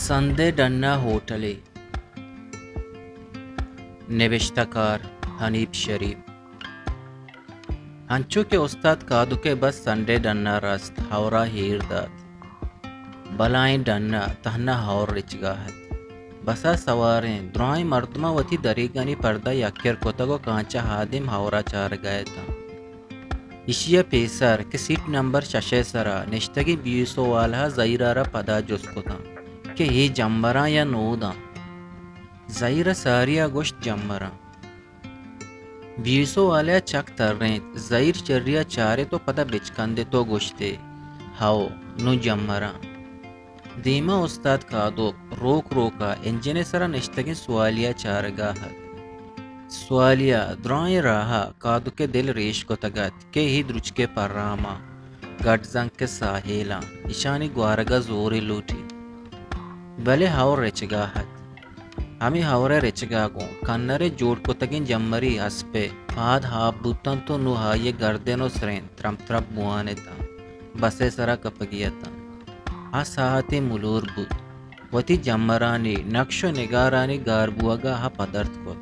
سندے ڈنا ہوٹلے۔ نبشتہ کار حنیف شریف۔ انچو کہ استاد کادوکے بس سنڈے ڈنا رست، ہورا ہیر دات۔ بلائیں ڈنا تہنا ہور رچگا ات۔ بسا سواریں درائیں مردماں وتی دریگانی پردہ یکر کتگ و کانچا ہادم ہورا چارگا اتاں۔ ایشی ء پیسر کہ سیٹ نمبر شش ء سرا نشتگیں بی ایس او والا ء زہیر ء را پدا جست کتاں کہ اے جمبراں یا نوداں؟ زہیر ء ساری ء گوشت، جمبراں۔ بی ایس او والا ء چک ترینت، زہیر چری ء چارت و پدا بچکندت و گوشتے، ہئو، نوں جمبراں۔ دیما استاد کادوک روک روکا انجن ء سرا نشتگیں سوالیہ چارگا ات۔ سوالیہ درائیں راہا کادوک ء دل ریش کتگ ات کہ اے درچک ء پراماں، گڈ زنک ء ساہیلاں، ایشانی گوارگا زورے لوٹیت۔ بلے ہئور رچگا ات۔ ہمے ہئور ء رچگا گوں کنر ء جوڑ کتگیں جمبری اسپ ء پاد ہاپ بوتنت و نوں آئی ء گردن و سرین ترمپ ترمپ بوان اتاں، بس ء سرا کپگی اتاں۔ آ ساہتے ملور بوت۔ وتی جمبرانی نقش و نگارانی گار بوہگا آ پدرت کت۔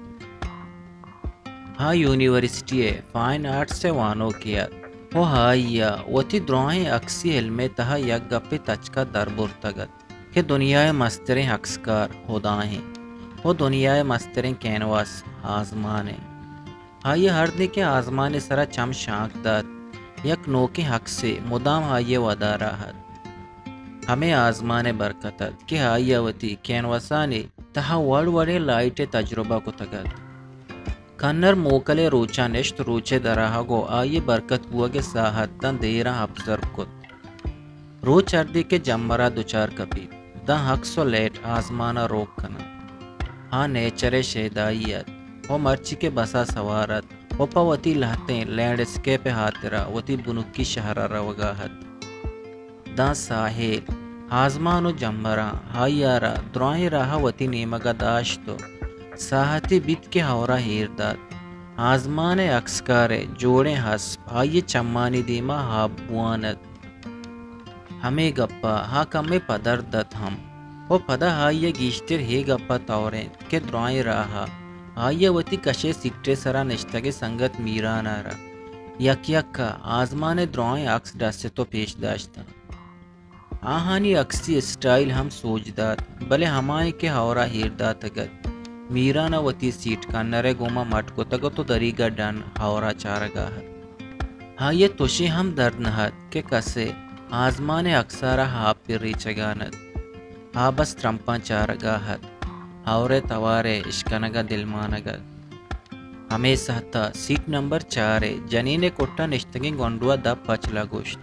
آ یونیورسٹی ء فائن آرٹس ء وانوکے ات و آئی ء وتی دراہیں عکسی علم ء تہا یک گپے تچک ء در برتگ ات کہ دنیا ء مستریں عکسکار ہدا انت و دنیا ء مستریں کینواس آزمان انت۔ آئی ء ہردیں کہ آزمان ء سرا چم شانک دات، یک نوکیں عکسے مدام آئی ء ودارا ات۔ ہمے آزمان ء برکت ات کہ آئی ء وتی کینوسانی تہا وڑ وڑیں لائٹ ء تجربہ کتگ ات۔ کنر موکل ء روچاں نشت، روچ ء دراہگ و آئی ء برکت بوہگ ء ساہت داں دیراں ابزرو کت۔ روچ ہردے کہ جمبرا دچار کپیت، داں عکس و لائٹ آزمان ء روک کناں۔ آ نیچر ء شیدائی ات و مرچی کہ بس ء سوار ات و پہ وتی لہتیں لینڈ اسکیپ ء ہاترا وتی بنکی شہر ء روگا ات۔ داں ساہیل، آزمان و جمبراں آئی ء را دراہیں راہ ء وتی نیمگ ء داشت و ساہتے بیت کہ ہئور ء ایر دات۔ آزمان ء عکسکار ء جوڑیں اسپ آئی ء چمانی دیما ہاپ بوان ات۔ ہمے گپ ء آ کمے پدرد ات ہم۔ و پدا آئی ء گیشتر ہے گپ ء تورینت کہ درائیں راہ ء آئی ء وتی کش ء سیٹ ء سرا نشتگیں سنگت میران ء را یک یک ء آزمان ء درائیں عکس ڈست و پیش داشتاں۔ آہانی عکسی اسٹائل ہم سوج دات، بلے ہمائیں کہ ہئور ء ایر داتگ ات۔ میران ء وتی سیٹ کنر ء گوما مٹ کتگ ات و دریگ ء ڈن ہئور ء چارگا ات۔ آئی ء تشے ہم درد نہ ات کہ کسے آزمان ء عکس ء را آپ پر ریچگان ات۔ آ بس ترمپاں چارگا ات۔ ہئور ء توار ء اشکنگ ء دلمانگ ات۔ ہمے سہت ء سیٹ نمبر چار ء جنین ء کٹ ء نشتگیں گونڈو ء دپ ء چلا گوشت۔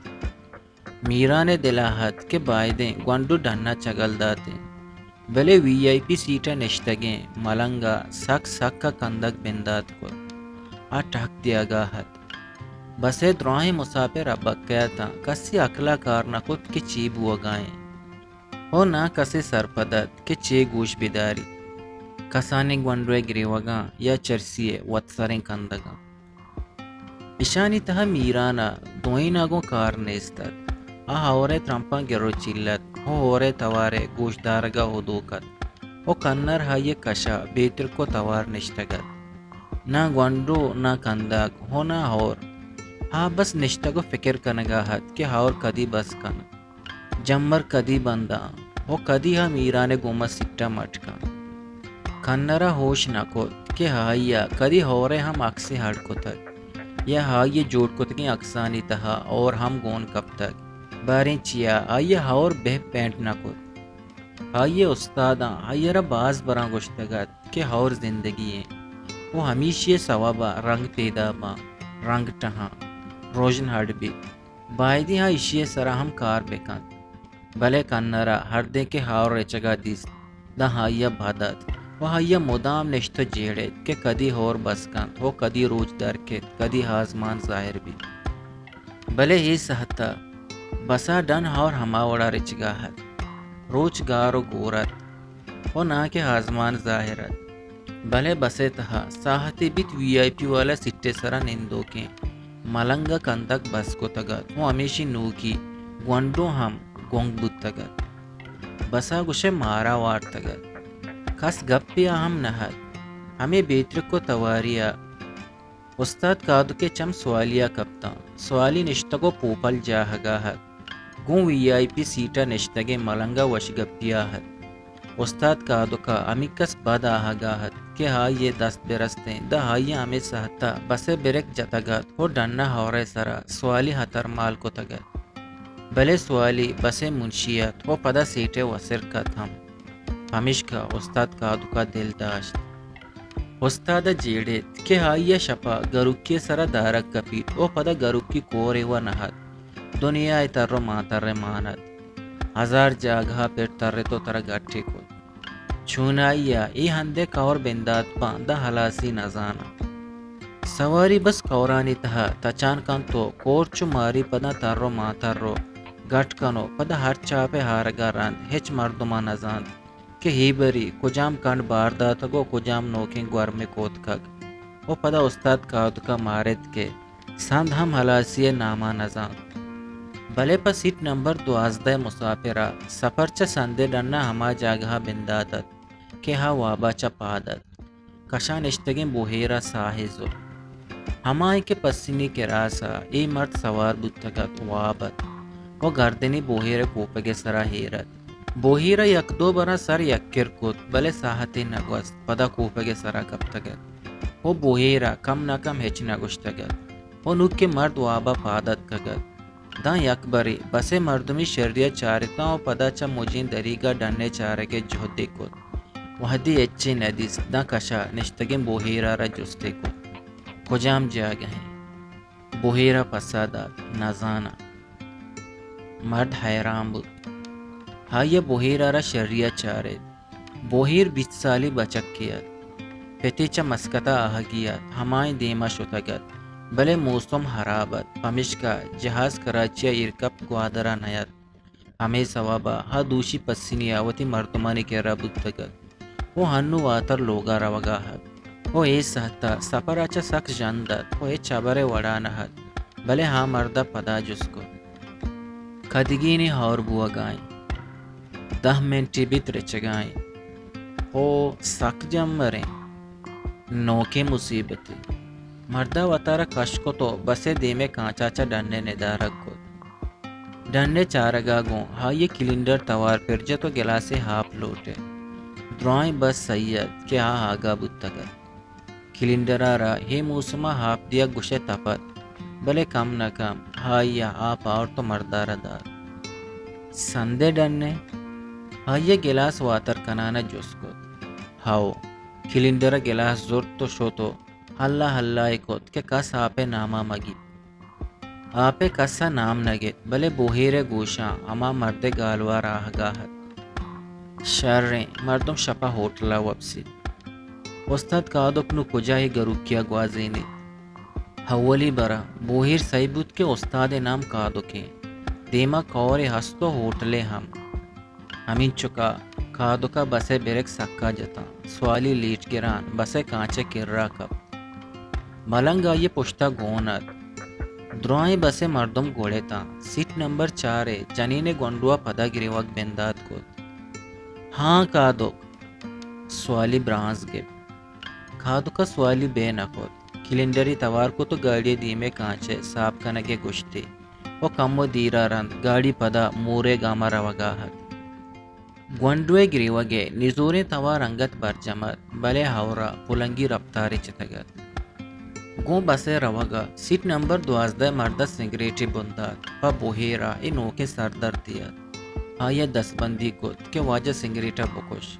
میران ء دل ء ات کہ بائدیں گونڈو ڈن ء چگل داتیں، بلے وی آئی پی سیٹ ء نشتگیں ملنگ ء سک سک ء کندگ بندات کت۔ آ ٹہک دیگ ء ات۔ بس ء دراہیں مساپر ابکہ اتاں، کسی عقل ء کار نہ کت کہ چی بوگ ء انت۔ او ناں کسے سرپد ات کہ چے گوش بداریت۔ کسانیں گونڈو ء گریوگاں یا چرسی ء وتسریں کندگاں۔ اشانی تہا میران ء دوئیناں گوں کار نیست ات۔ آ ہئور ء ترمپاں گر و چیل ات و ہئور ء توار ء گوشدارگ ء ہدوک ات و کنر آئی ء کش ء بے ترک و توار نشتگ ات۔ ناں گونڈو، ناں کندگ و ناں ہئور۔ آ بس نشتگ و فکر کنگ ء ات کہ ہئور کدی بس کنت۔ جمبر کدی بنداں و کدی آ میران ء گوما سیٹ ء مٹ کنت۔ کنر ء ہوش نہ کت کہ آئی ء کدی ہئور ء ہم عکسے اڈ کتگ یا آئی ء جوڑ کتگیں عکسانی تہا ہئور ہم گون کپتگ۔ باریں چیا آئی ء ہئور بہ پینٹ نہ کت۔ آئی ء استاداں آئی ء را باز براں گوشتگ ات کہ ہئور زندگی انت و ہمیشی ء سوب ء رنگ پیدا باں، رنگ ٹہاں، رژن اڈ بیت۔ بائدیں آ ایشی ء سرا ہم کار بہ کنت۔ بلے کنر ء ہردیں کہ ہئور رچگ ء دیست، داں آئی ء بد ات و آئی ء مدام نشت و جیڑ ایت کہ کدی ہئور بس کنت و کدی روچ در کیت، کدی آزمان ظاہر بیت۔ بلے اے سہت ء بس ء ڈن ہئور ہما وڑا رچگ ء ات۔ روچ گار و گور ات و ناں کہ آزمان ظاہر ات۔ بلے بس ء تہا ساہتے بیت وی آئی پی والا سیٹ ء سرا نندوکیں ملنگ ء کندگ بس کتگ ات و ہمیشی نوکی گونڈو ہم گنگ بوتگ ات۔ بس ءَ گوشئے مارا وارتگ ات۔ کس گپے ءَ ہم نہ ات۔ ہمے بے ترک ءُ تواری ءَ استاد کادک ءِ چم سوالی ءَ کپتاں۔ سوالی نشتگ ءُ پوپل جاہگ ءَ ات۔ گوں وی آئی پی سیٹ ءَ نشتگیں ملنگ ءَ وشگپی ءَ ات۔ استاد کادک ءَ ہمینکس بد آہگ ءَ ات کہ آئی ءِ دست برستیں، داں آئی ءَ ہمے ساہت ءَ بس ءِ بریک جتگ ات ءُ ڈن ءَ ہور ءِ سرا سوالی ہترمال کتگ ات۔ بلے سوالی بس ءِ منشی ات ءُ پدا سیٹ ءِ وسرک ات ہم۔ پمیشکا استاد کادک ءَ دل داشت۔ استاد ءَ جیڑ ایت کہ آئی ءَ شپ ءَ گروکی ءِ سرا دارگ کپیت ءُ پدا گروکی کورے وَ نہ ات۔ دنیا ءِ تر ءُ ماتر ءَ مان ات۔ ہزار جاگہ ءَ پر ترّت ءُ ترا گٹ ئے کت۔ چونائی ءَ اے ہند ءِ کور بندات باں، داں ہلاسی نہ زاناں۔ سواری بس کورانی تہا تچان کنت ءُ کور چو ماری پداں تر ءُ ماتر ءُ گٹ کن ءُ پدا ہر چاپ ءِ ہارگ ءَ رند ہچ مردم ءَ نہ زانت کہ ہیبری کجام کنڈ بار داتگ ءُ کجام نوکیں گورمے کوتکگ۔ ءُ پدا استاد کادک ءَ مارت کہ سند ہم ہلاسی ءِ نام ءَ نہ زانت۔ بلے پہ سیٹ نمبر دوازدہ ءِ مساپر ءَ سپر چہ سند ءِ ڈن ءَ ہما جاگہ ءَ بندات ات کہ آ واب ءَ چہ پاد ات۔ کش ءَ نشتگیں بوہیر ءَ ساہے زرت۔ ہمائی کہ پسنی کراس ءَ اے مرد سوار بوتگ ات، واب ات ءُ گردنی بوہیر ءِ کوپگ ءِ سرا ایر ات۔ بوہیر ءَ یک دو براں سر یک کر کت، بلے ساہتے نہ گوست، پدا کوپگ ءِ سرا کپتگ ات ءُ بوہیر ءَ کم نہ کم ہچ نہ گوشتگ ات ءُ نوں کہ مرد واب ءَ پاد اتکگ ات، داں یکبرے بس ءِ مردمی شری ءَ چارتاں ءُ پدا چہ مجیں دریگ ءَ ڈن ءِ چارگ ءِ جہدے کت۔ وہدے ہچے نہ دیست، داں کش ءَ نشتگیں بوہیر ءَ را جستے کت، کجام جاگہ ایں؟ بوہیر ءَ پسہ دات، نہ زاناں۔ مرد حیران بوت۔ آئی ءَ بوہیر ءَ را شری ءَ چارت۔ بوہیر بیست سالی بچکے ات۔ پتے چہ مسکت ءَ آہگی ات، ہمائی دیم ءَ شتگ ات، بلے موسم ہراب ات، پمیشکا جہاز کراچی ءَ ایر کپت، گوادر ءَ نیت۔ ہمے سوب ءَ آ دوشی پسنی ءَ وتی مردمانی کرا بوتگ ات ءُ ہنوں واتر لوگ ءَ روگ ءَ ات ءُ اے سہت ءَ سپر ءَ چہ سک ژند ات ءُ ہچ ہبر ءِ وڑ ءَ نہ ات، بلے آ مرد ءَ پدا جست کت، کدگینی ہور بوگ ءَ ایں؟ دہ منٹے بیت رچگ ءَ ایں۔ او سک جمبر ایں۔ نوکیں مصیبتے۔ مرد ءَ وتارا کش کت ءُ بس ءِ دیم ءِ کانچ ءَ چہ ڈن ءِ ندارگ کت۔ ڈن ءِ چارگ ءَ گوں آئی ءَ کلینڈر توار پر جت ءُ گلاسے آپ لوٹ ایت۔ درائیں بس سہی ات کہ آ آگاہ بوتگ ات۔ کلینڈر ءَ را اے موسم ءَ آپ دیگ گوش ئے تپ ات، بلے کم نہ کم آئی ءَ آپ آورت ءُ مرد ءَ را دات۔ سند ءِ ڈن ئے؟ آئی ءَ گلاس واتر کنان ءَ جست کت۔ ہئو۔ کلینڈر ءَ گلاس زرت ءُ شت ءُ ہلا ہلا ئے کت کہ کس آپ ءِ نام ءَ مہ گیپت۔ آپ ءِ کس ءَ نام نہ گپت، بلے بوہیر ءِ گوشاں ہما مرد ءِ گالوار آہگ ءَ ات۔ شریں، مردم شپ ءَ ہوٹل ءَ وپسیت۔ استاد کادک نوں کجا اے گروکی ءَ گوازینیت؟ اولی بر ءَ بوہیر سہی بوت کہ استاد ءِ نام کادک ایں۔ دیم ءَ کورے ہست ءُ ہوٹلے ہم۔ ہمینچک ءَ کادک ءَ بس ءِ بریک سکا جتاں۔ سوالی لیٹ گران بس ءِ کانچ ءِ کرا کپت۔ ملنگ آئی ءِ پشت ءَ گون ات۔ درائیں بس ءِ مردم گڑتاں۔ سیٹ نمبر چار ءِ جنین ءِ گونڈو ءَ پدا گریوگ بندات کت۔ ہاں کادک، سوالی برانز گپت۔ کادک ءَ سوالی بے نہ کت۔ کلینڈری توار کت ءُ گاڑی ءِ دیم ءِ کانچ ءِ ساپ کنگ ءِ گوشت ئے ءُ کمو دیر ءَ رند گاڑی پدا مور ءِ گام ءَ روگ ءَ ات۔ گونڈو ءِ گریوگ ءِ نزوریں توار انگت برجم ات، بلے ہئور ءَ پلنگی رپتارے چتگ ات۔ گوں بس ءِ روگ ءَ سیٹ نمبر دوازدہ ءِ مرد ءَ سنگریٹے بندات، پہ بوہیر ءَ اے نوکیں سردردے ات۔ آئی ءَ دستبندی کت کہ واجہ سنگریٹ ءَ بکش۔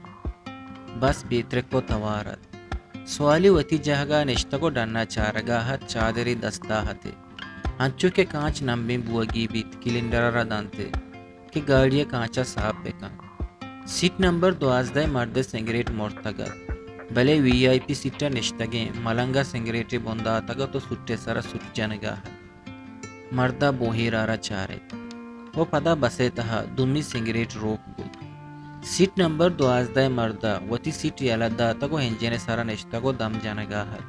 بس بے ترک ءُ توار ات۔ سوالی وتی جاگہ ءَ نشتگ ءُ ڈن ءَ چارگ ءَ ات، چادرے دست ءَ ات ئے۔ انچو کہ کانچ نمبیں بوگی بیت، کلینڈر ءَ را دنت ئے کہ گاڑی ءِ کانچ ءَ ساپ بہ کن۔ سیٹ نمبر دوازدہ ءِ مرد ءِ سنگریٹ مرتگ ات، بلے وی آئی پی سیٹ ءَ نشتگیں ملنگ ءَ سنگریٹے بنداتگ ات ءُ سوٹ ءِ سر ءَ سوٹ جنگ ءَ ات۔ مرد ءَ بوہیر ءَ را چارت ءُ پدا بس ءِ تہا دومی سنگریٹ روک بوت۔ سیٹ نمبر دوازدہ ءِ مرد ءَ وتی سیٹ یلہ داتگ ءُ انجن ءِ سر ءَ نشتگ ءُ دم جنگ ءَ ات۔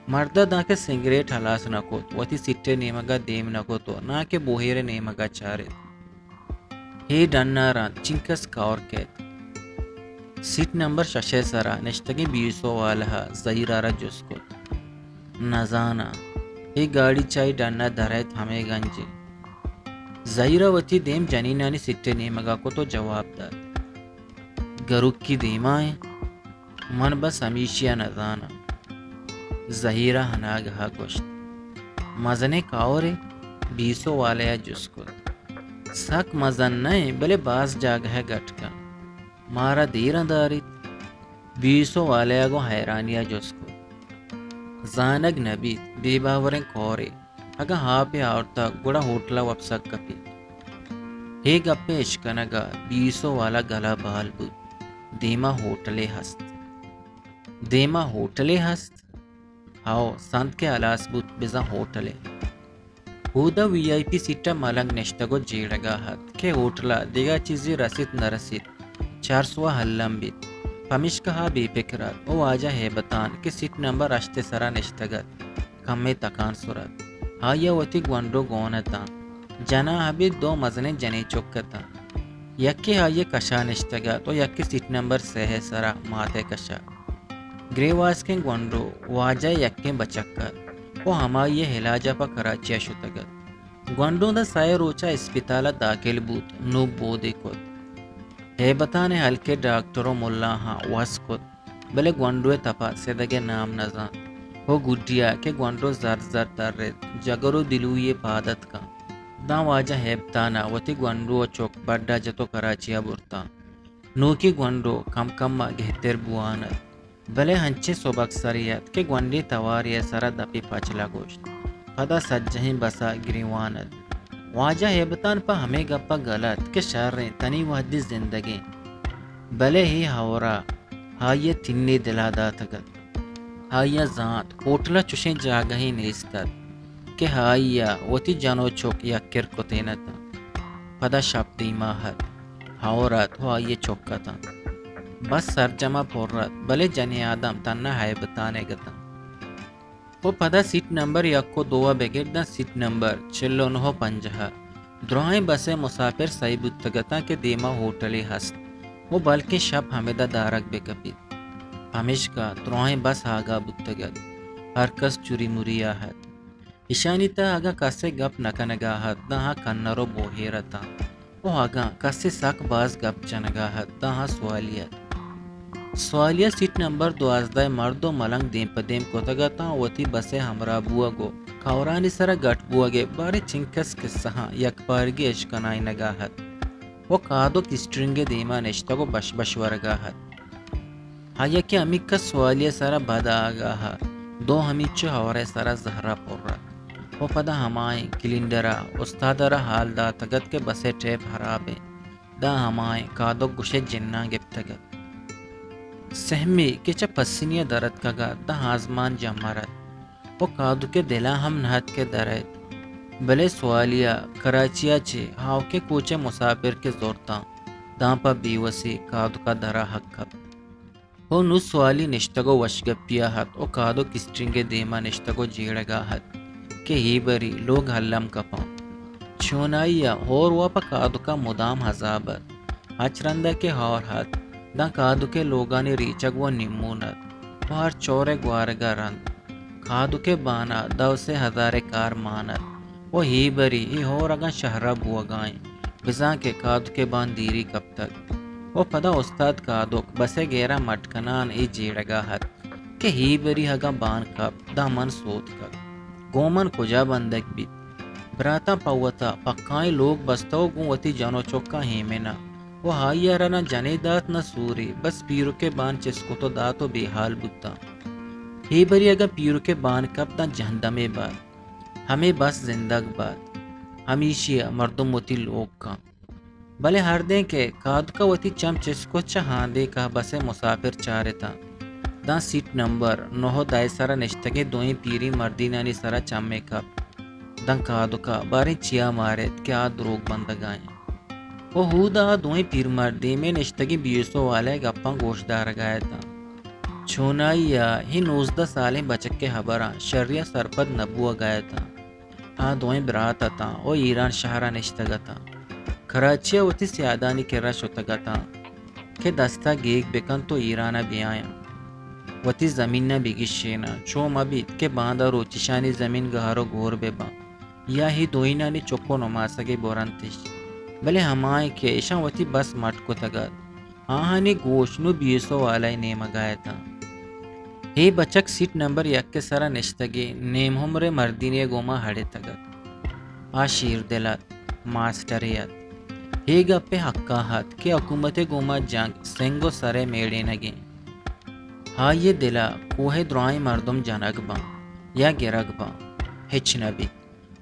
مرد ءَ دانکہ سنگریٹ ہلاس نہ کت، وتی سیٹ ءِ نیمگ ءَ دیم نہ کت ءُ ناں کہ بوہیر ءِ نیمگ ءَ چارت۔ اے ڈن ءَ رند چنکس کور کیت۔ سیٹ نمبر شش ءِ سرا نشتگیں بی ایس او والا ءَ زہیرا را جست کت، نزاناں اے گاڑی چہ اے ڈن ءَ درائیت ہمے گنجیں۔ زہیرا وتی دیم جنینانی سیٹ ءِ نیمگ ءَ کت ءُ جواب دات، گروکی دیما ایں۔ من بس ہمیشی ءَ نزاناں۔ زہیرا ہناگہ ءَ گوشت۔ مزنیں کورے؟ بی ایس او والا ءَ جست کت۔ سک مزن نہ ایں، بلے باز جاگہ ءَ گٹ کن۔ مارا دیراں داریت؟ بی ایس او والا ءَ گوں حیرانی ءَ جست کت۔ زانگ نہ بیت، بے باوریں کورے۔ اگاں ہاپے آورتگ، گڑا ہوٹل ءَ وپسگ کپیت۔ اے گپ ءِ اشکنگ ءَ بی ایس او والا گل ءَ بال بوت۔ دیما ہوٹلے ہست۔ دیما ہوٹلے ہست؟ ہئو، سنت کہ ہلاس بوت، بزاں ہوٹلے۔ اودا وی آئی پی سیٹ ءَ ملنگ نشتگ ءُ جیڑگ ءَ ات کہ ہوٹل ءَ دگہ چیزے رسیت نہ رسیت، چرس ءُ الم بیت۔ پمیشکا آ بے پکر ات ءُ واجہ ہیبتان کہ سیٹ نمبر ہشت ءِ سرا نشتگ ات، کمے تکان سرت۔ آئی ءَ وتی گونڈو گون اتاں۔ جناں ابید دو مزنیں جنین چک اتاں۔ یکے آئی ءِ کشا نشتگ ات ءُ یکے سیٹ نمبر سئے ءِ سرا مات ءِ کشا۔ گریواسکیں گونڈو واجہ ءِ یکیں بچک ات ءُ ہمائی ءِ علاج ءَ پہ کراچی ءَ شتگ ات۔ گونڈو داں سئے روچ ءَ اسپتال ءَ داخل بوت، نوں بودے کت۔ ہیبتان ءِ ہلک ءِ ڈاکٹر ءُ ملاہاں وس کت، بلے گونڈو ءِ تپ ءَ سدگ ءِ نام نہ زانت۔ ءُ گڈی ءَ کہ گونڈو زرد زرد ترت، جگر ءُ دلوئی ءَ پاد اتکاں، داں واجہ ہیبتان ءَ وتی گونڈو ءُ چک بڈ ءَ جت ءُ کراچی ءَ برتاں۔ نوکی گونڈو کم کم ءَ گہتر بوان ات، بلے انچیں سبکسرے ات کہ گونڈیں توارے ءِ سرا دپے پچ لگوشت۔ پدا سجہیں بس ءَ گریوان ات۔ واجہ ہیبتان پہ ہمے گپ ءَ گل ات کہ شریں، تنی وہدی زندگیں۔ بلے اے ہئور ءَ آئی ءَ تنے دل ءَ داتگ ات۔ آئی ءَ زانت ہوٹل ءَ چشیں جاگہے نیست ات کہ آئی ءَ وتی جن ءُ چک یک کر کتین اتاں۔ پدا شپ دیما ات، ہئور ات ءُ آئی ءِ چک اتاں۔ بس سرجم ءَ پر ات، بلے جنیں آدم تہنا ہیبتان ئیگ اتاں۔ ءُ پدا سیٹ نمبر یک ءُ دو ءَ بگر داں سیٹ نمبر چل ءُ نہ ءُ پنجاہ ءَ دراہیں بس ءِ مساپر سہی بوتگ اتاں کہ دیما ہوٹلے ہست ءُ بلکیں شپ ہمدا دارگ بہ کپیت۔ پمیشکا دراہیں بس آگاہ بوتگ ات۔ ہرکس چری مری ءَ ات۔ ایشانی تہ ءَ اگاں کسے گپ نہ کنگ ءَ ات، داں آ کنر ءُ بوہیر اتاں۔ ءُ اگاں کسے سک باز گپ جنگ ءَ ات، داں آ سوالی ات۔ سوالی ءَ سیٹ نمبر دوازدہ ءِ مرد ءُ ملنگ دیم پہ دیم کتگ اتاں ءُ وتی بس ءِ ہمراہ بوگ ءُ کورانی سرا گٹ بوگ ءِ باریں چنکس کسہاں یکپارگی اشکنائینگ ءَ ات ءُ کادک اسٹرنگ ءِ دیما نشتگ ءُ بش بش ورگ ءَ ات۔ آئی ءَ کہ ہمینکس سوالی ءِ سرا بد آگاہ ات، دو ہمینچو ہئور ءِ سرا زہر ءَ پر ات ءُ پدا ہمائیں کلینڈر ءَ استاد ءَ را حال داتگ ات کہ بس ءِ ٹیپ ہراب انت۔ داں ہمائیں کادک گوشئے جناں گپتگ ات۔ سہمے کہ چہ پسنی ءَ در اتکگ ات، داں آزمان جمر ات ءُ کادک ءِ دل ءَ ہم نہ ات کہ در ائیت۔ بلے سوالی ءَ کراچی ءَ چہ آؤکیں کوچ ءِ مساپر کہ زرتاں، داں پہ بیوسی کادک ءَ در ءَ حق کپت۔ ءُ نوں سوالی نشتگ ءُ وشگپی ءَ ات ءُ کادک اسٹرنگ ءِ دیما نشتگ ءُ جیڑگ ءَ ات کہ ہیبری لوگ الم کپاں۔ چونائی ءَ ہور وا پہ کادک ءَ مدام عذاب ات۔ ہچ رند ءَ کہ ہور ات، داں کادک ءِ لوگانی ریچگ وا نیمون ات ءُ ہر چور ءِ گوارگ ءَ رند کادک ءِ بان ءَ دو سے ہزار ءِ کار مان ات۔ ءُ ہیبری اے ہور اگاں شہر ءَ بوگ ءَ انت، بزاں کہ کادک ءِ بان دیری کپتگ۔ ءُ پدا استاد کادک بس ءِ گیرا مٹ کنان اے جیڑگ ءَ ات کہ ہیبری اگاں بان کپت، داں من سوتکگ۔ گوں من کجا بندگ بیت؟ براتاں پہ وتا پکائیں لوگ بستہ ءُ گوں وتی جن ءُ چکاں ایمن ءَ ءُ آئی ءَ را نہ جنے دات نہ سورے، بس پیرک ءِ بان چست کت ءُ دات ءُ بے ہال بوتاں۔ ہیبری اگاں پیرک ءِ بان کپت، داں جہندمے بات۔ ہمے بس زندگ بات۔ ہمیشی ءَ مردم وتی لوگ کن۔ بلے ہردیں کہ کادک ءَ وتی چم چست کت، چہ ہاندیک ءَ بس ءِ مساپر چارتاں، داں سیٹ نمبر نہ ءُ دہ ءِ سرا نشتگیں دوئیں پیریں مردینانی سرا چمے کپت۔ داں کادک ءَ باریں چیا ماریت کہ آ دروگ بندگ ءَ انت۔ ءُ ہود ءَ آ دوئیں پیرمردیمے نشتگیں بی ایس او والا ءِ گپاں گوش دارگ ءَ اتاں۔ چونائی ءَ اے نوزدہ سالیں بچک ءِ ہبراں شری ءَ سرپد نہ بوگ ءَ اتاں۔ آ دوئیں برات اتاں ءُ ایران شہر ءَ نشتگ اتاں۔ کراچی ءَ وتی سیادانی کرا شتگ اتاں کہ دست ءَ گیگ بہ کنت ءُ ایران ءَ بیایاں۔ وتی زمین ءَ بگیشیناں، چو مہ بیت کہ باندا روچیشانی زمین گار ءُ گور بہ باں، یا اے دوئینانی چک ءُ نماسگے برنتش۔ بلے ہمائیں کہ ایشاں وتی بس مٹ کتگ ات، آہانی گوش نوں بیسو والا ءِ نیمگ ءَ اتاں۔ اے بچک سیٹ نمبر یک ءِ سرا نشتگیں نیم عمریں مردینے ءِ گوما ہڑتگ ات۔ آ شیردل ات، ماسٹرے ات۔ اے گپ ءِ حقا ات کہ حکومت ءِ گوما جنگ سنگ ءُ سر ءِ میڑینگیں۔ آئی ءِ دل ءَ کوہ ءِ درائیں مردم جنگ باں یا گرگ باں، ہچ نہ بیت۔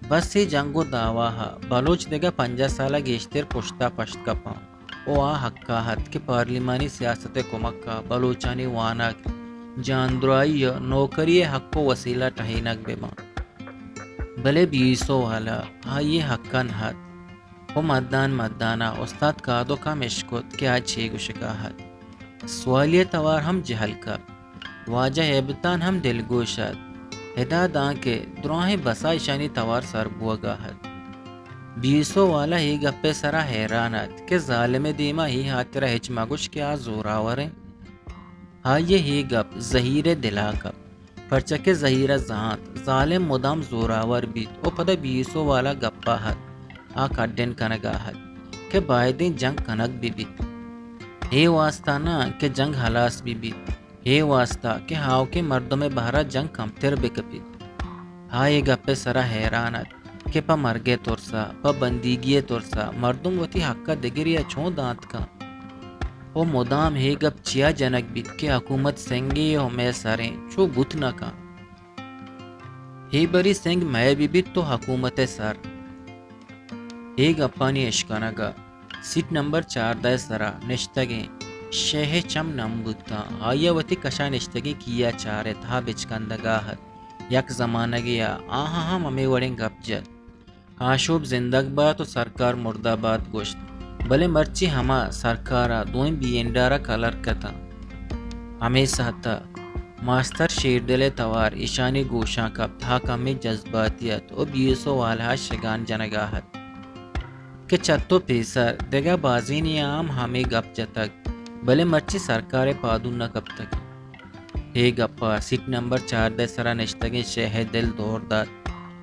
بس اے جنگ ءُ دعوا ءَ بلوچ دگہ پنجاہ سال ءَ گیشتر پشت ءَ پشت کپاں ءُ آ حقا ات کہ پارلیمانی سیاست ءِ کمک ءَ بلوچانی وانگ، جاندراہی ءُ نوکری ءِ حق ءُ وسیلہ ٹہینگ بہ باں۔ بلے بیسو والا آئی ءِ حقا نہ ات ءُ مدان مدان ءَ استاد کادوک ہم اشکت کہ آ چے گوشگا ات۔ سوالی ءِ توار ہم جہل کپت۔ واجہ ہیبتان ہم دلگوش ات۔ ادا دانکہ دراہیں بسا ایشانی توار سر بوگا ات۔ بیسو والا اے گپ ءِ سرا حیران ات کہ ظالم ءِ دیما اے ہاترا ہچ مگوش کہ آ زوراور انت۔ آئی ءِ اے گپ زہیر ءِ دلا کپت، پرچا کہ زہیر ءَ زانت ظالم مدام زوراور بیت ءُ پدا بیسو والا گپا ات، آ کڈن کنگا ات کہ بائدیں جنگ کنگ بہ بیت۔ اے واستا نہ کہ جنگ ہلاس بہ بیت، اے واستا کہ آؤکیں مردم ءِ بہرا جنگ کمتر بہ کپیت۔ آ اے گپ ءِ سرا حیران ات کہ پہ مرگ ءِ ترسا، پہ بندیگی ءِ ترسا مردم وتی حق ءَ دگرے ءَ چون دانت کنت؟ ءُ مدام اے گپ چیا جنگ بیت کہ حکومت سنگے ءُ مئے سریں، چو بوت نہ کنت۔ اے بری سنگ مئے بہ بیت تو حکومت ءِ سر۔ اے گپانی اشکنگ ءَ سیٹ نمبر چاردہ ءِ سرا نشتگیں شے ءِ چم نم بوتاں۔ آئی ءَ وتی کشا نشتگیں کیا چارت، آ بچکندگا ات۔ یک زمانگے ءَ آہاں ہم ہمے وڑیں گپ جت۔ آشوب زندگ بات ءُ سرکار مردہ بات گوشت، بلے مرچی ہما سرکار ءَ دوئیں بی اینڈ آر ءَ کلرک اتاں۔ ہمے ساعت ءَ ماسٹر شیردل ءِ توار ایشانی گوشاں کپت، آ کمے جذباتی ات ءُ بیسو والا ءَ شگان جنگا ات کہ چہ تو پیسر دگہ بازینے ءَ ہم ہمے گپ جتگ، بلے مرچی سرکار ءِ پادو نہ کپتگ۔ اے گپ ءَ سیٹ نمبر چاردہ ءِ سرا نشتگیں شے ءِ دل دور دات۔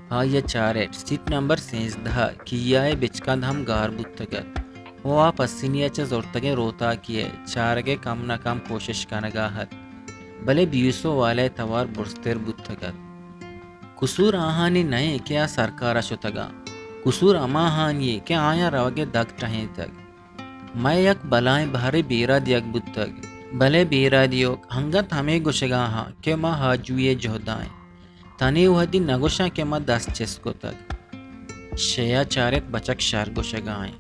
آئی ءَ چارت سیٹ نمبر سیزدہ ءِ کیا ءِ بچکند ہم گار بوتگ ات ءُ آ پسنی ءَ چہ زرتگیں روتاکی ءِ چارگ ءِ کم نہ کم کوشش کنگا ات، بلے بیسو والا ءِ توار برزتر بوتگ ات۔ قصور آہانی نہ انت کہ آ سرکار ءَ شتگاں، قصور ہماہانی انت کہ آیاں روگ ءِ دگ ٹہینتگ۔ مئے یک بلاہیں بہرے بیرا دیگ بوتگ، بلے بیرا دیوک انگت ہمے گوشگا آں کہ ما آجوئی ءِ جہدا ایں۔ تنے وہدی نگوشاں کہ ما دست چست کتگ۔ شے ءَ چارت بچک شر گوشگا ایں۔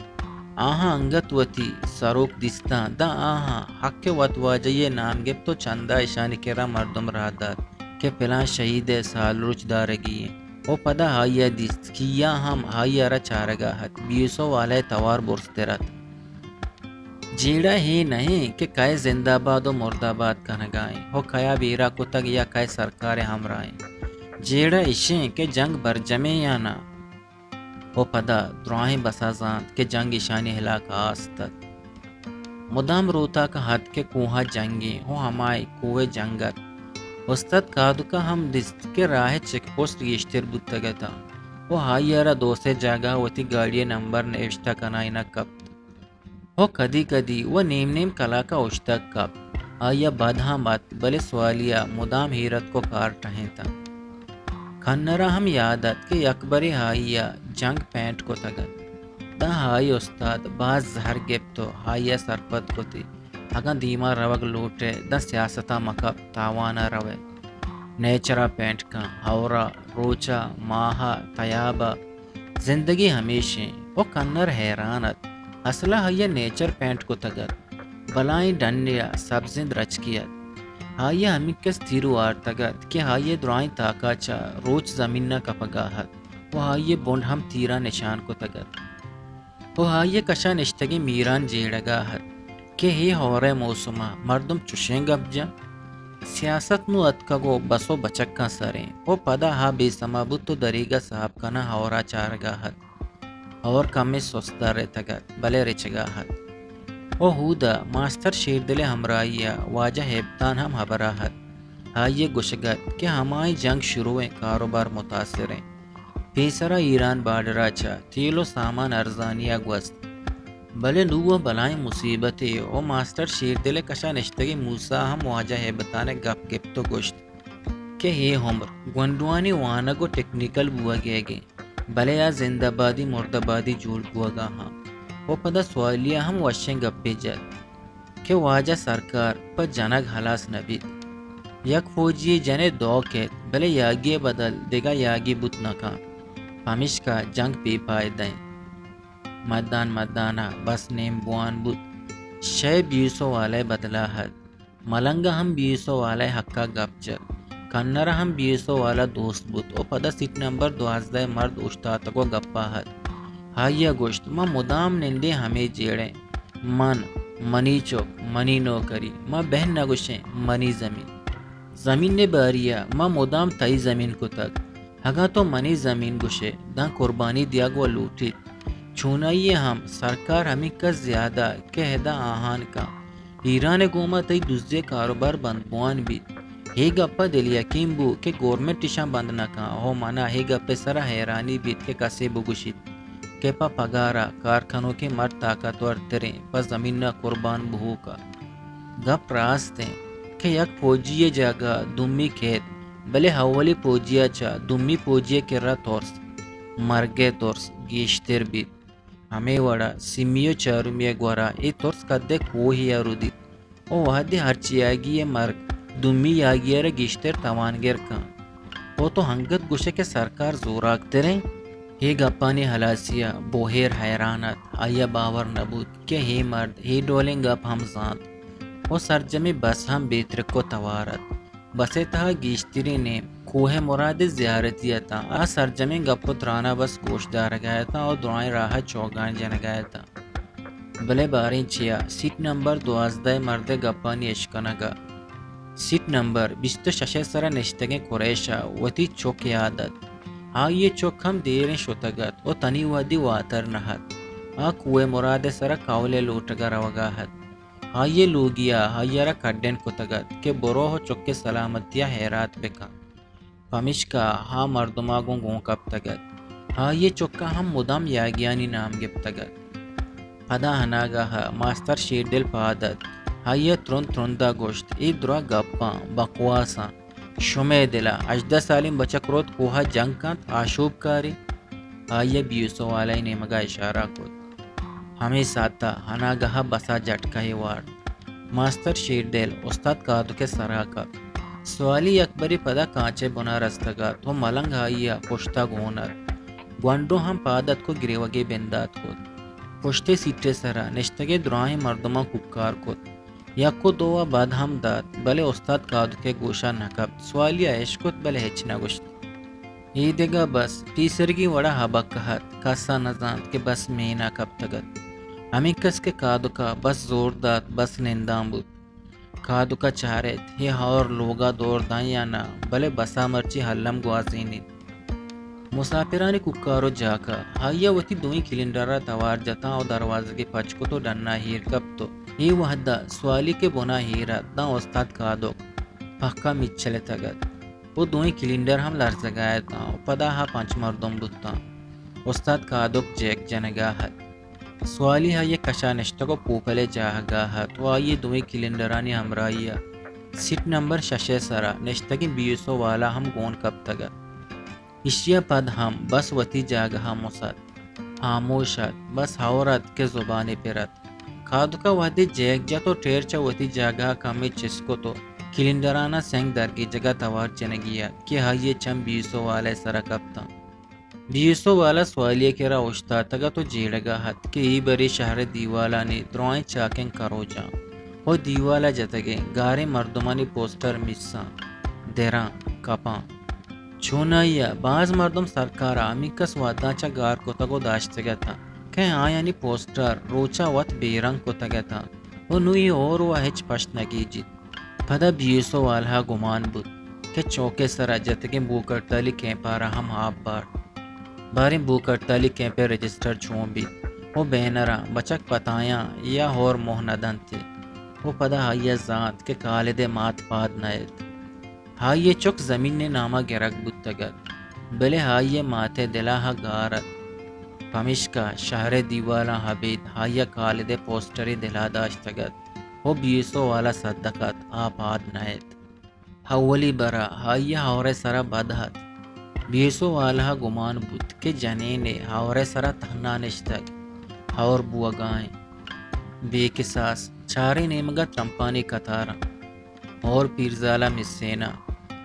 آہاں انگت وتی سروک دیستاں، داں آہاں حق ءِ وتواجہی ءِ نام گپت ءُ چندا ایشانی کرا مردم راہ دات کہ پلان شہید ءِ سالروچ دارگی انت۔ ءُ پدا آئی ءَ دیست کیا ہم آئی ءَ را چارگا ات، بیسو والا ءِ توار برزتر ات۔ جیڑہ اے نہ انت کہ کئے زندہ باد ءُ مردہ باد کنگا انت ءُ کیا بیرا کتگ یا کئے سرکار ءِ ہمراہ انت۔ جیڑہ اش انت کہ جنگ برجمیں یا نہ۔ ءُ پدا دراہیں بسا زانت کہ جنگ ایشانی ہلاک ءَ آست ات۔ مدام روتاک ات کہ کوہ ءَ جنگیں ءُ ہمائی کوہ ءِ جنگ ات۔ استاد کادوک ءَ ہم دیست کہ راہ ءِ چیک پوسٹ گیشتر بوتگ اتاں ءُ آئی ءَ را دو سے جاگہ ءَ وتی گاڑی ءِ نمبر نبشتہ کنائینگ کپت۔ ءُ کدی کدی وَ نیم نیم کلاک ءَ اوشتگ کپت۔ آئی ءَ بد ہم ات، بلے سوالی ءَ مدام ہیر اتک ءُ کار ٹہینتاں۔ کنر ءَ ہم یاد ات کہ یکبرے آئی ءَ جنگ پینٹ کتگ ات۔ داں آئی ءَ استاد باز زہر گپت ءُ آئی ءَ سرپد کت ئے، اگاں دیما روگ لوٹ ئے، داں سیاست ءَ مکپ، تاوان ءَ رو ئے۔ نیچر ءَ پینٹ کن، ہئور ءَ، روچ ءَ، ماہ ءَ، تیاب ءَ، زندگی ہمیش انت۔ ءُ کنر حیران ات۔ اسل ءَ آئی ءَ نیچر پینٹ کتگ ات۔ بلاہیں ڈنے ءَ سبزیں درچکے ات۔ آئی ءَ ہمینکس تیر وارتگ ات کہ آئی ءِ درائیں تاک ءَ چہ روچ زمین ءَ کپگ ءَ ات ءُ آئی ءِ بنڈ ہم تیر ءَ نشان کتگ ات۔ ءُ آئی ءِ کش ءَ نشتگیں میران جیڑگ ءَ ات کہ اے ہئور ءِ موسم ءَ مردم چشیں گپ جنت۔ سیاست نوں اتکگ ءُ بس ءُ بچکاں سر انت۔ ءُ پدا آ بے سما بوت ءُ دریگ ءَ ساپ کنان ہئور ءَ چارگ ءَ ات۔ ہور کمے سست درتگ ات، بلے رچگ ءَ ات۔ او ہود ءَ ماسٹر شیردل ءِ ہمراہی ءَ واجہ ہیبتان ہم ہبر ءَ ات۔ آئی ءَ گوشگ ات کہ ہمائی جنگ شروع ایں، کاروبار متاثر ایں۔ پیسرا ایران بارڈر ءَ چہ تیل ءُ سامان ارزانی ءَ گوست، بلے نوں ءَ بلاہیں مصیبتے۔ او ماسٹر شیردل ءِ کش ءَ نشتگیں موسیٰ ہم واجہ ہیبتان ءِ گپ گپت ءُ گوشت کہ اے عمر گونڈوانی وانگ ءُ ٹیکنیکل بوہگ ئیگ ایں، بلے آ زندہ بادی مردہ بادی جوڑ بوہگ ءَ آں۔ ءُ پدا سوالی ءَ ہم وشیں گپے جت کہ واجہ سرکار پہ جنگ ہلاس نہ بیت۔ یک فوجی ءِ جن ءِ دو کیت، بلے یاگی ءِ بدل دگہ یاگی بوت نہ کنت، پمیشکا جنگ بے پائدہ ایں۔ مدان مدان ءَ بس نیم بوان بوت۔ شے بیوسو والا ءِ بدل ءَ ات۔ ملنگ ءَ ہم بیوسو والا ءِ حق ءَ گپ جت۔ کنر ءَ ہم بیوسو والا دوست بوت ءُ پدا سیٹ نمبر دوازدہ ءِ مرد اوشتاتگ ءُ گپ ءَ ات۔ آئی ءَ گوشت، ما مدام نندیں ہمے جیڑ ایں۔ من، منی چک، منی نوکری، ما بہن نہ گوشیں، منی زمین۔ زمین ءِ باری ءَ ما مدام تئی زمین کتگ۔ اگاں تو منی زمین گوشئے، داں قربانی دیگ ءَ لوٹیت۔ چونائی ءَ ہم سرکار ہمینکس زیادہ کہ ادا آہان کن۔ ایران ءِ گوما تئی دزی ءِ کاروبار بند بوان بیت۔ اے گپ ءَ دل یکین بو کہ گورنمنٹ ایشاں بند نہ کن۔ او منا اے گپ ءِ سرا حیرانی بیت کہ کسے بگوشیت کہ پہ پگار ءَ کار کنوکیں مرد طاقتور تریں پہ زمین ءَ قربان بوہوک ءَ۔ گپ راست ایں کہ یک پوجی ءِ جاگہ ءَ دومی کیت، بلے اولی پوجی ءَ چہ دومی پوجی ءِ کرا ترس، مرگ ءِ ترس گیشتر بیت۔ ہمے وڑا سیمی ءُ چارمی ءِ گورا اے ترس کدے کوہے ءَ رودیت۔ او وہدے ہرچ یاگی ءِ مرگ دومی یاگی ءَ را گیشتر توانگر کنت۔ او تو انگت گوشئے کہ سرکار زوراک تریں؟ اے گپانی ہلاسی ءَ بوہیر حیران ات۔ آئی ءَ باور نہ بوت کہ اے مرد اے ڈولیں گپ ہم زانت۔ او سرجمیں بس ہم بے ترک ءُ توار ات۔ بس ءِ تہا گیشتریں نیم کوہ مراد ءِ زیارتی اتاں۔ آ سرجمیں گپ ءُ تران ءَ بس گوش دارگ ءَ اتاں ءُ درائیں راہ ءَ چوگان جنگ ءَ اتاں۔ بلے باریں چیا سیٹ نمبر دوازدہ ءِ مرد ءِ گپانی اشکنگ ءَ سیٹ نمبر بیست ءُ شش ءِ سرا نشتگیں قریش ءَ وتی چک یاد ات۔ آئی ءِ چک ہم دیریں شتگ ات ءُ تنی وہدی واتر نہ ات۔ آ کوہ مراد ءِ سرا کہول ءِ لوٹگ ءَ روگ ءَ ات۔ آئی ءِ لوگی ءَ آئی ءَ را کڈن کتگ ات کہ برو ءُ چک ءِ سلامتی ءَ ہیرات بہ کن۔ پمیشکا آ مردم ءَ گوں گون کپتگ ات۔ آئی ءِ چک ءَ ہم مدام یاگیانی نام گپتگ ات۔ پدا اناگاہ ءَ ماستر شیردل پاد ات۔ آئی ءَ ترند ترند ءَ گوشت، اے درا گپاں، بکواساں۔ شمئے دل ءَ ہژدہ سالیں بچک روت کوہ ءَ جنگ کنت، آشوب کاری؟ آئی ءَ بیوسو والا ءِ نیمگ ءَ اشارہ کت۔ ہمے ساعت ءَ اناگاہ ءَ بس ءَ جٹکہے وارت۔ ماستر شیردل استاد کادک ءِ سرا کپت۔ سوالی یکبرے پدا کانچ ءِ بن ءَ رستگ ات ءُ ملنگ آئی ءَ پشت ءَ گون ات۔ گونڈو ہم پاد اتک ءُ گریوگے بندات کت۔ پشت ءِ سیٹ ءِ سرا نشتگیں دراہیں مردماں کوکار کت۔ یک ءُ دو ءَ بد ہم دات، بلے استاد کادک ءِ گوش ءَ نہ کپت۔ سوالی ءَ اشکت، بلے ہچ نہ گوشت۔ اے دگہ بس پیسرگی وڑ ءَ ہبکہ ات، کس ءَ نہ زانت کہ بس مین ءَ کپتگ ات۔ ہمینکس کہ کادک ءَ بس زور دات، بس نندان بوت۔ کادک ءَ چارت، اے ہور لوگ ءَ دور داں یا نہ، بلے بس ءَ مرچی الم گوازینیت۔ مساپرانی کوکار ءُ جاک ءَ آئی ءَ وتی دوئیں کلینڈر ءَ توار جتاں ءُ دروازگے پچ کت ءُ ڈن ءَ ایر کپت ءُ اے وہد ءَ سوالی کہ بن ءَ ایر ات داں استاد کادک پہک ءَ مچلتگ ات ءُ دوئیں کلینڈر ہم لرزگ ءَ اتاں ءُ پدا آ پنچ مردم بوتاں۔ استاد کادک جیک جنگ ءَ ات۔ سوالی آئی ءِ کش ءَ نشتگ ءُ پوپل ءِ جاہگ ءَ ات ءُ آئی ءِ دوئیں کلینڈرانی ہمراہی ءَ سیٹ نمبر شش ءِ سرا نشتگیں بی ایس او والا ہم گون کپتگ ات۔ ایشی ءَ پد ہم بس وتی جاگہ ءَ مست ات۔ ہاموش ات۔ بس ہور ات کہ زبانے پر ات۔ کادک ءَ وہدے جیک جت ءُ ٹیر چہ وتی جاگہ ءَ کمے چست کت ءُ کلینڈران ءَ سنگ درگیجگ ءَ توار جنگی ات کہ آئی ءِ چم بی ایس او والا ءِ سرا کپتاں۔ بی ایس او والا سوالی ءِ کرا اوشتاتگ ات ءُ جیڑگ ءَ ات کہ اے برے شہر ءِ دیوالانی درائیں چاکیں کروچاں ءُ دیوال ءَ جتگیں گاریں مردمانی پوسٹر میساں، دراں، کپاں۔ چونائی ءَ باز مردم سرکار ءَ ہمینکس وھداں چہ گار کتگ ءُ داشتگ اتاں کہ آیانی پوسٹر روچ ءَ وت بے رنگ کتگ اتاں ءُ نوں اے ہور ءَ ہچ پشت نہ گیجیت۔ پدا بی ایس او والا ءَ گمان بوت کہ چوک ءِ سرا جتگیں بھوک ہڑتالی کیمپ ءَ را ہم آپ بارت۔ باریں بھوک ہڑتالی کیمپ ءِ رجسٹر چون بیت؟ او بینراں بچک پتایاں یا ہور موہ نہ دنت ءُ پدا آئی ءَ زانت کہ کالد ءِ مات پاد نہ ایت۔ آئی ءِ چک زمین ءِ نام ءَ گرگ بوتگ ات، بلے آئی ءِ مات ءِ دل ءَ گار ات۔ پمیشکا شہر ءِ دیوالاں ابید آئی ءَ کالد ءِ پوسٹرے دل ءَ داشتگ ات ءُ بی ایس او والا صدق ات، آ پاد نہ ایت۔ اولی برا آئی ءَ ہور ءِ سرا بد ات۔ بی ایس او والا ءَ گمان بوت کہ جنینے ہور ءِ سرا تہنا نشتگ، ہور بوگا انت۔ بے کساس چاریں نیمگا ترمپانی قطاراں۔ ہور پیرزالا مسینا۔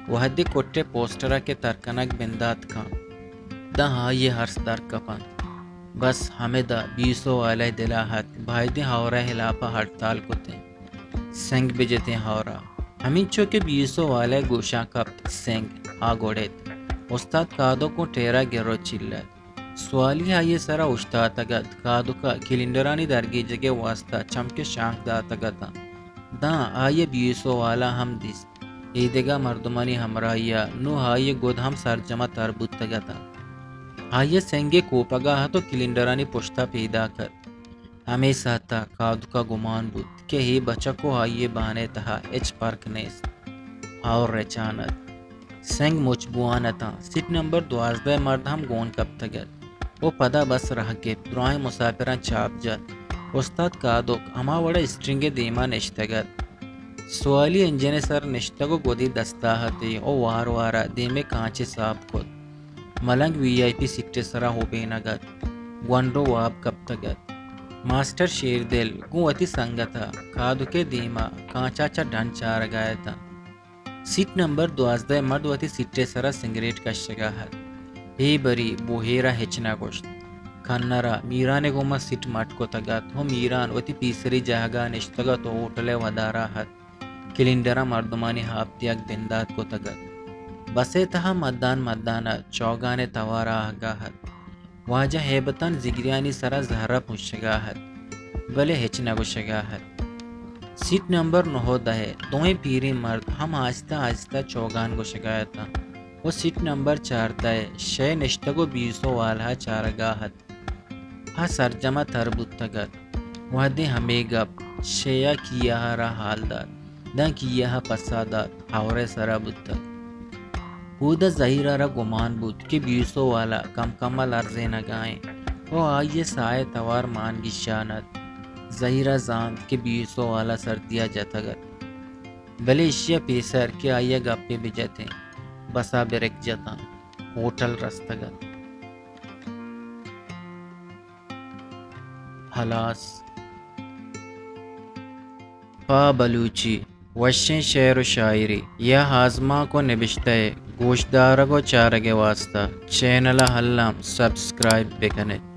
وہدے کٹ ءِ پوسٹرا کہ ترکنگ بندات کن، داں آئی ءِ ارس در کپنت۔ بس ہمدا بی ایس او والا ءِ دل ءَ ات، بایدیں ہور ءِ ہلاپ ءَ ہڑتال کتیں۔ سنگ بجتیں ہور ءَ۔ ہمینچو کہ بی ایس او والا ءِ گوشاں کپت، سنگ آ گڑت۔ استاد کادوک گوں ٹیرا گر ءُ چل ات۔ سوالی آئی ءِ سرا اوشتاتگ ات۔ کادوک ءَ کلینڈرانی درگیجگ ءِ واستا چمکے شانک داتگ اتاں۔ داں آئی ءَ بی ایس او والا ہم دیست۔ ایدگہ مردمانی ہمراہی ءَ نوں آئی ءِ گد ہم سرجم ءَ تر بوتگ اتاں۔ آئی ءَ سنگ ءِ کوپگ ءَ ات ءُ کلینڈرانی پشت ءَ پیداک ات۔ ہمے ساعت ءَ کادوک ءَ گمان بوت کہ اے بچک ءُ آئی ءِ بان ءِ تہا ہچ پرک نیست۔ ہور رچان ات۔ سنگ مچ بوان اتاں۔ سیٹ نمبر دوازدہ ءِ مرد ہم گون کپتگ ات ءُ پدا بس راہ گپت۔ درائیں مساپراں چاپ جت۔ استاد کادوک ہما وڑ ءَ اسٹرنگ ءِ دیما نشتگ ات۔ سوالی انجن ءِ سر نشتگ ءُ گدی دستا اتی ءُ وار وار ءَ دیم ءِ کانچ ءَ ساپ کت۔ ملنگ وی آئی پی سیٹ ءِ سرا ہوبینگ ات۔ گونڈو واب کپتگ ات۔ ماسٹر شیردل گوں وتی سنگت ءَ کادوک ءِ دیم ءَ کانچ ءَ چہ ڈن چارگ ءَ اتنت۔ سیٹ نمبر دوازدہ ءِ مرد وتی سیٹ ءِ سرا سنگریٹ کشگ ءَ ات۔ اے بری بوہیر ءَ ہچ نہ گوشت۔ کنر ءَ میران ءِ گوما سیٹ مٹ کتگ ات ءُ میران وتی پیسری جاگہ ءَ نشتگ ات ءُ ہوٹل ءِ ودار ءَ ات۔ کلینڈر ءَ مردمانی ہاپ دیگ بندات کتگ ات۔ بس ءِ تہا مدان مدان ءَ چوگان ءِ توار آہگ ءَ ات۔ واجہ ہیبتان زگریانی سرا زہر ءَ پوشگ ءَ ات، بلے ہچ نہ گوشگ ءَ ات۔ سیٹ نمبر نہ ءُ دہ ءِ دوئیں پیریں مرد ہم آہستہ آہستہ چوگان گوشگ ءَ اتاں ءُ سیٹ نمبر چاردہ ءِ شے نشتگ ءُ بی ایس او والا ءَ چارگ ءَ ات۔ آ سرجم ءَ تر بوتگ ات۔ وہدے ہمے گپ شے ءَ کیہ ءَ را حال دات، داں کیہ ءَ پسہ دات، ہور ءِ سرا بوتگ۔ اودا زہیر ءَ را گمان بوت کہ بی ایس او والا کم کم ءَ لرزینگ ءَ انت ءُ آئی ءِ ساہ ءِ توار مان گیشان ات۔ زہیر ءَ زانت کہ بی ایس او والا سردی ءَ جتگ ات، بلے ایشی ءَ پیسر کہ آئی ءَ گپے بجتیں، بس ءَ بریک جتاں، ہوٹل رستگ ات۔ ہلاس۔ پہ بلوچی وشیں شعر ءُ شاعری یا آزمانک ءُ نبشتہ ءِ گوشدارگ ءُ چارگ ءِ واستا چینل ءَ الم سبسکرائب بہ کن ات۔